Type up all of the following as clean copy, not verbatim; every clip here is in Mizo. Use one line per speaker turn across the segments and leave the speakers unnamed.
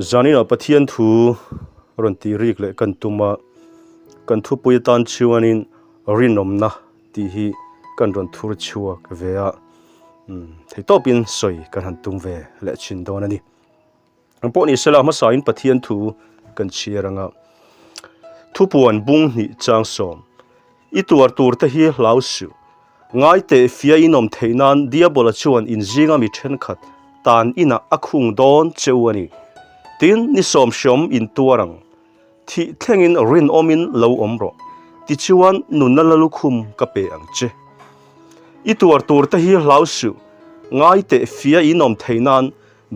Zaninah Pathian thu rawn tih rik leh kan tum a, kan thupui atan chuanin rinawmna tih hi kan rawn thur chhuak ve a, theitawpin sawi kan han tum ve leh thin dawn a ni. Ang pawh ni sela hmasain Pathian thu kan chhiar anga thupuan bung hnih chang sawm i tuar tur te hi hlau suh ngai teh fia in awm theih nan Diabola chuan in zinga mi thenkhat tan inah a khung dawn che u a ni. Tin, ni sawm hriawm in tuar ang. Thih thlengin rinawmin lo awm rawh, tichuan nunna la lukhum ka pe ang che. I tuar tur te hi hlau suh, ngai teh fia in awm theih nan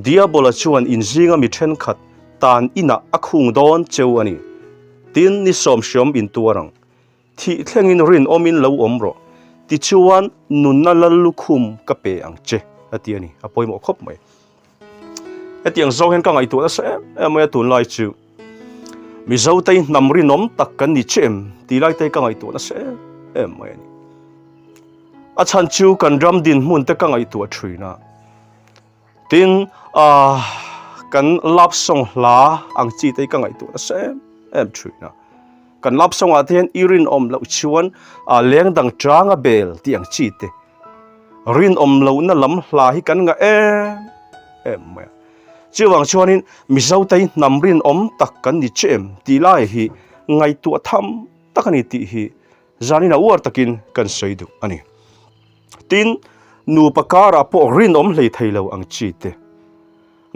Diabola chuan in zinga mi thenkhat tan inah a khung dawn cheu a ni. Tin, ni sawm hriawm in tuar ang. Thih thlengin rinawmin lo awm rawh, tichuan nunna la lukhum ka pe ang che, a ti a ni. A pawimawh khawp mai. Hetiang zawng hian ka ngaihtuah nasa em em mai a tunlai chu. Mizotei hnam rinawm tak kan ni che em tih lai te ka ngaihtuah nasa em em mai a ni. A chhan chu kan ram dinhmun te ka ngaihtuah thin a. Tin, ah kan love song hla ang chi te hi ka ngaihtuah nasa em em thin a. Kan love song ah te hian i rinawm loh chuan ah leng dang chang a bel tih ang chi te. Rinawm lohna lam hla hi kan ngah em em mai a. Chuvang chuanin Mizotei hnam rinawm tak kan ni che em tih lai hi ngaihtuah tham tak a ni tih hi zanin a uar takin kan sawi duh a ni. Tin, nupa karah pawh rinawm hlei thei lo ang chi te,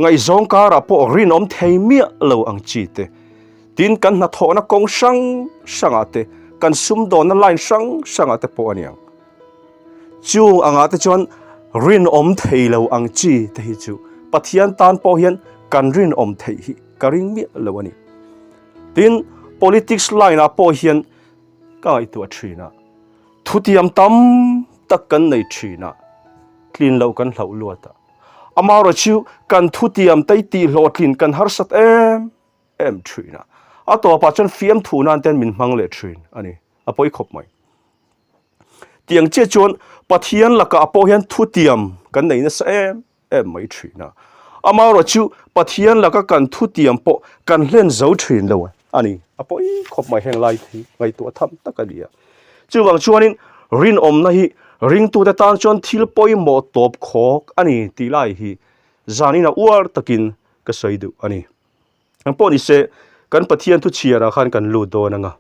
ngaihzawng karah pawh rinawm thei miah lo ang chi te, tin kan hnathawhna kawng hrang hrangah te, kan sumdawnna line hrang hrangah te pawh a ni ang. Chung angah te chuan rinawm thei lo ang chi te hi chu Pathian tan pawh hian kan rinawm theih hi ka ring miah lo a ni. Tin, politics line ah pawh hian ka ngaihtuah thin a, thutiam tam tak kan nei thin a, tlin loh kan hlauh luat a. Amaherawhchu kan thutiam te hi tihhlawhtlin kan harsat em em thin a, a tawpah chuan fiamthu nan ten min hmang leh thin a ni, a pawi khawp mai. Tiang chiah chuan Pathian lakah pawh hian thutiam kan nei nasa em em mai thin a, amaherawhchu Pathian laka kan thutiam pawh kan hlen zo thin lo a ni, a pawi khawp mai heng lai hi ngaihtuah tham tak a ni a. Chuvang chuanin rinawmna hi ringtute tan chuan thil pawimawh tawp khawk a ni tih lai hi zanin a uar takin ka sawi duh a ni. Ang pawh ni se kan Pathian thu chhiarah khan kan lut dawn ang a.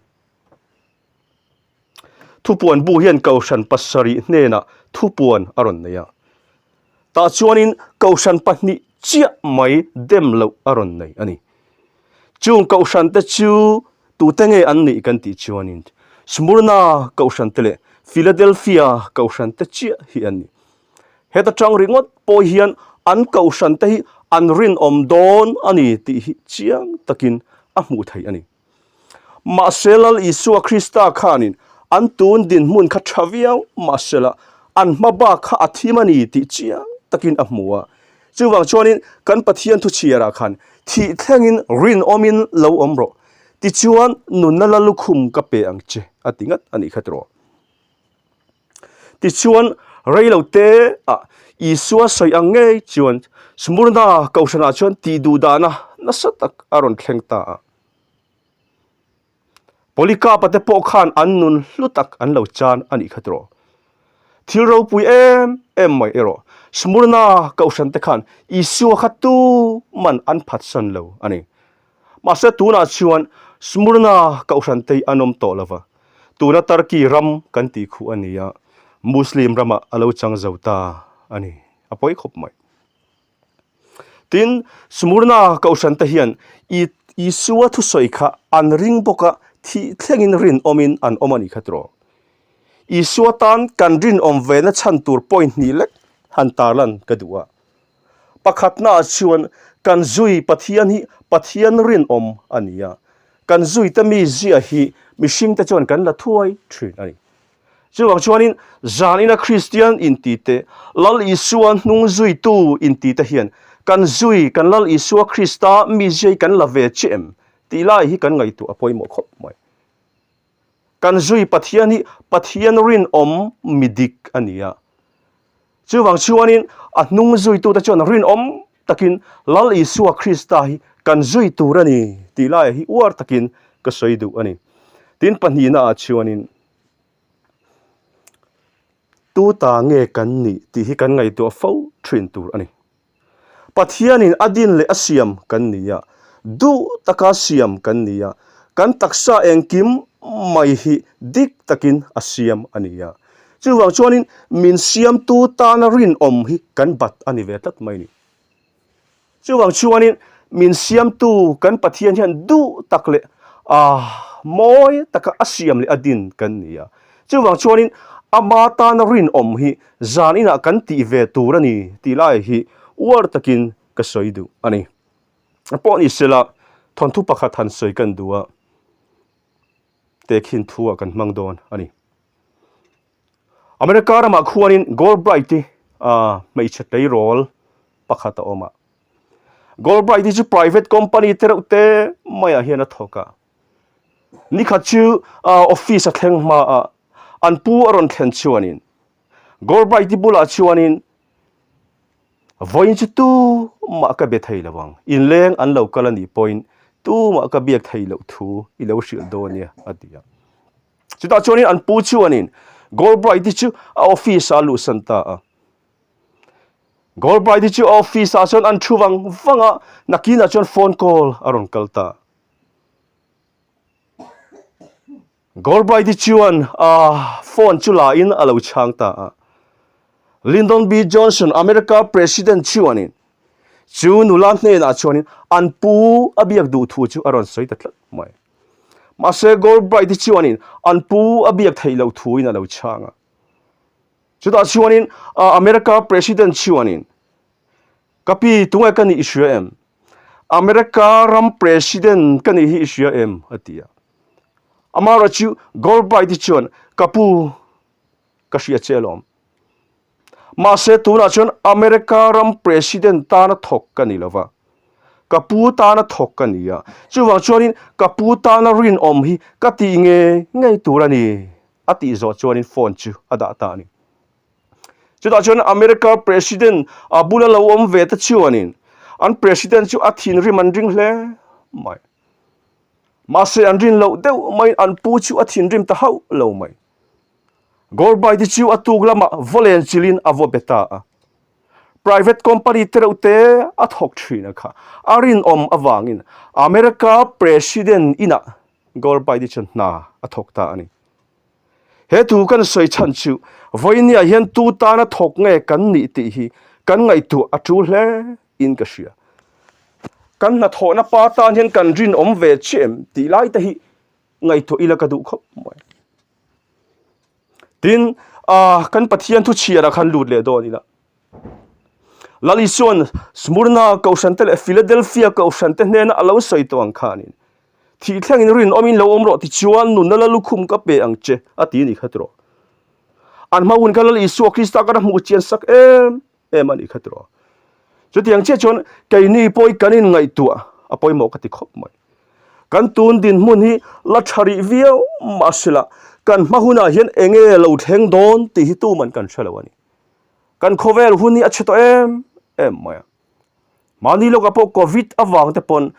Thupuan bu hian Kohhran pasarih hnenah thupuan a rawn nei a. Tah chuanin Kohhran pahnih chiah mai dem loh a rawn nei a ni. Chung Kohhran te chu tute nge an nih kan tih chuanin Smurna Kohhran te leh Philadelphia Kohhran te chiah hi an ni. Heta tang ringawt pawh hian an Kohhran te hi an rinawm dawn a ni tih hi chiang takin a hmuh theih a ni. Mahse Lal Isua Krista khanin an tun dinhmun kha tha viau mahsela an hma bak kha a thim a ni tih chiang takin a hmu a. Chuvang chuanin kan Pathian thuchhiarah khan thih thlengin rinawmin lo awm rawh, tichuan nunna la lukhum ka pe ang che a ti ngat a nih kha tiraw. Tichuan reilo te ah Isua sawi ang ngei chuan Smurna Kohhranah chuan tih duh dahna nasa tak a rawn thleng ta a. Polycarp-a te pawh khan an nun hlu tak an lo chan a nih kha tiraw. Thil ropui em em mai erawh Smurna Kohhran te khan Isua kha tu man an phatsan lo a ni. Mahse tunah chuan Smurna Kohhran te hi an awm tawh lo va, tuna Turkey ram kan tih khuh a ni a, Muslim ramah a lo chang zo ta a ni. A pawi khawp mai. Tin, Smurna Kohhran te hian Isua thusawi kha an ring bawk a, thih thlengin rinawmin an awm a nih kha tiraw. Isua tan kan rinawm vena chhan tur point hnih lek han tarlan ka duh a. Pakhatnaah chuan kan zui Pathian hi Pathian rinawm a ni a, kan zuite mi zia hi mihringte chuan kan la thuai thin a ni. Chuvang chuanin zanina Kristian intite, Lal Isua hnung zuitu intite hian kan zui kan Lal Isua Krista mizia hi kan la ve che em tih lai hi kan ngaihtuah a pawimawh khawp mai. Kan zui Pathian hi Pathian rinawm mi dik a ni a. Chuvang chuanin a hnung zuitute chuan rinawm takin Lal Isua Krista hi kan zui tur a ni tih laiah hi uar takin ka sawi duh a ni. Tin pahnihna ah chuanin tu ta nge kan nih tih hi kan ngaihtuah fo thin tur a ni. Pathianin a din leh a siam kan ni a, duh taka siam kan ni a, kan taksa engkim mai hi dik takin a siam a ni a. Chuvang chuanin min siamtu tana rinawm hi kan bat a ni ve tlat mai a ni. Chuvang chuanin min siamtu kan Pathian hian duh tak leh ah mawi taka a siam leh a din kan ni a. Chuvang chuanin ama tana rinawm hi zan inah kan tih ve tur a ni tih lai hi uar takin ka sawi duh a ni. Pawh ni sela thawnthu pakhat han sawi kan duh a, tehkhin thu ah kan hmang dawn a ni. America ramah khuanin Galbraith-i hmeichhe tleirawl pakhat a awm a. Galbraith-i chu private company te reuh te maiah hian a thawk a. Nikhat chu office a thleng hma a, an pu a rawn thlen chuanin Galbraith-i bulah chuanin Vawiin chu tumah ka be thei lo ang, inleng an lo kal a nih pawhin tumah ka biak thei loh thu i lo hrilh dawn nia a ti a. Chutah chuanin an pu chuanin Galbraith-i chu a office-ah a luhsan ta a. Galbraith-i chu a office-ah chuan an thu vang vang a, nakinah chuan phone call a rawn kal ta. Galbraith-i chuan a phone chu la in a lo chhang ta a. Lyndon B. Johnson, America President chuanin chu nula hnenah chuanin an pu a biak duh thu chu a rawn sawi ta tlat mai. Mahse Galbraith-i chuanin an pu a biak theih loh thuin a lo chhang a. Chutah chuanin America President chuanin, Ka pi, tunge ka nih i hria em? America ram President ka nih hi i hria em? a ti a. Amaherawh chu Galbraith-i chuan, Ka pu, ka hria che alawm. Mahse tunah chuan America ram President tana thawk ka ni lova, ka pu tana thawk ka ni a, chuvang chuanin ka pu tana rinawm hi ka tih ngei ngei tur a ni, a tih zawh chuanin phone chu a dah ta a ni. Chutah chuan America President a bula lo awm ve te chuanin an President chu a thinrim an ring hle mai. Mahse an rin loh deuh maiin an pu chu a thinrim ta hauh lo mai. Gorbite chu a tuk lamah vawlen chilin a vaw be ta a. Private company te reuh te a thawk thin a kha. A rinawm avangin America President inah Gorbite chuan hna a thawk ta a ni. He thu kan sawi chhan chu vawinia hian tu tana thawk nge kan nih tih hi kan ngaihtuah a tul hle in ka hria. Kan hnathawhna pa tan hian kan rinawm ve chiah em tih lai te hi ngaihtuah ila ka duh khawp mai. Tin, ah, kan Pathian thu chhiarah khan lut leh dawn ila. Lal Isuan Smyrna kohhran te leh Philadelphia kohhran te hnena a lo sawi tawh ang khanin, Thih thlengin rinawmin lo awm rawh tichuan nunna la lukhum ka pe ang che, a ti a ni kha tiraw. An hma hun kha Lal Isua Krista khan a hmuh chian sak em em a ni kha tiraw. Chutiang chiah chuan keini pawh hi kan inngaihtuah a pawimawh ka ti khawp mai. Kan tun dinhmun hi la tha rih viau mahsela kan hma hunah hian eng nge lo thleng dawn tih hi tuman kan hre lo a ni. Kan khawvel hun hi a chhe tawh em em mai a. Mahni lawkah pawh Covid avang te pawn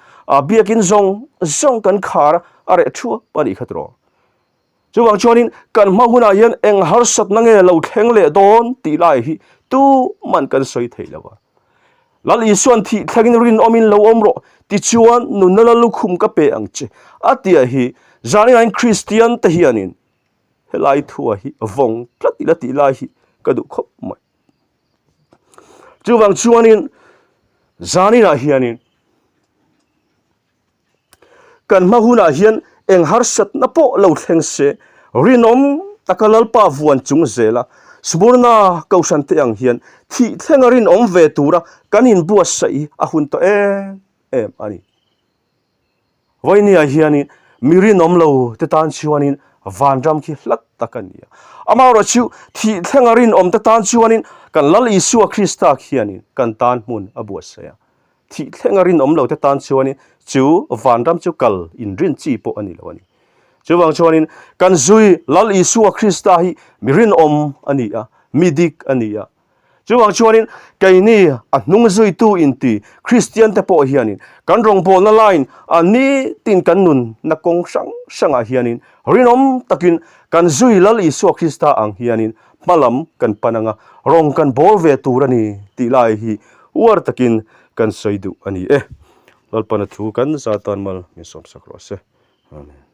biakin zawng zawng kan khar a reh thuap a nih kha tiraw. Chuvang chuanin kan hma hunah hian eng harsatna nge lo thleng leh dawn tih lai hi tuman kan sawi thei lo a. Lal Isuan thih thlengin rinawmin lo awm rawh tichuan nunna la lukhum ka pe ang che a tia hi zaningain Kristian te hianin helai thua hi vawng tlat ila tih lai hi ka duh khawp mai. Chuvang chuanin zaninah hianin Kan hma hunah hian eng harsatna pawh lo thleng se, rinawm taka Lalpa vuan chung zela Smyrna Kohhran te ang hian thih thlenga rinawm ve tura kan inbuatsaih hi a hun tawh em em a ni. Vawinia hianin mi rinawm lo te tan chuanin vanram khi hlat tak a ni a. Amaherawh chu thih thlenga rinawm te tan chuanin kan Lal Isua Krista khianin kan tan hmun a buatsaih a. Thih thlenga rinawm lo te tan chuanin chu vanram chu kal inrin chi pawh a ni lo a ni. Chuvang chuanin kan zui Lal Isua Krista hi mi rinawm a ni a, mi dik a ni a. Chuvang chuanin keini a hnung zuitu inti Kristian te pawh hianin kan rawngbawlna line a nitin kan nunna kawng hrang hrangah hianin rinawm takin kan zui Lal Isua Krista ang hianin hma lam kan pan anga rawng kan bawl ve tur a ni tih lai hi uar takin kan sawi duh a ni e. Lalpana thu kan za tan mal min sawmsak rawh se. Amen.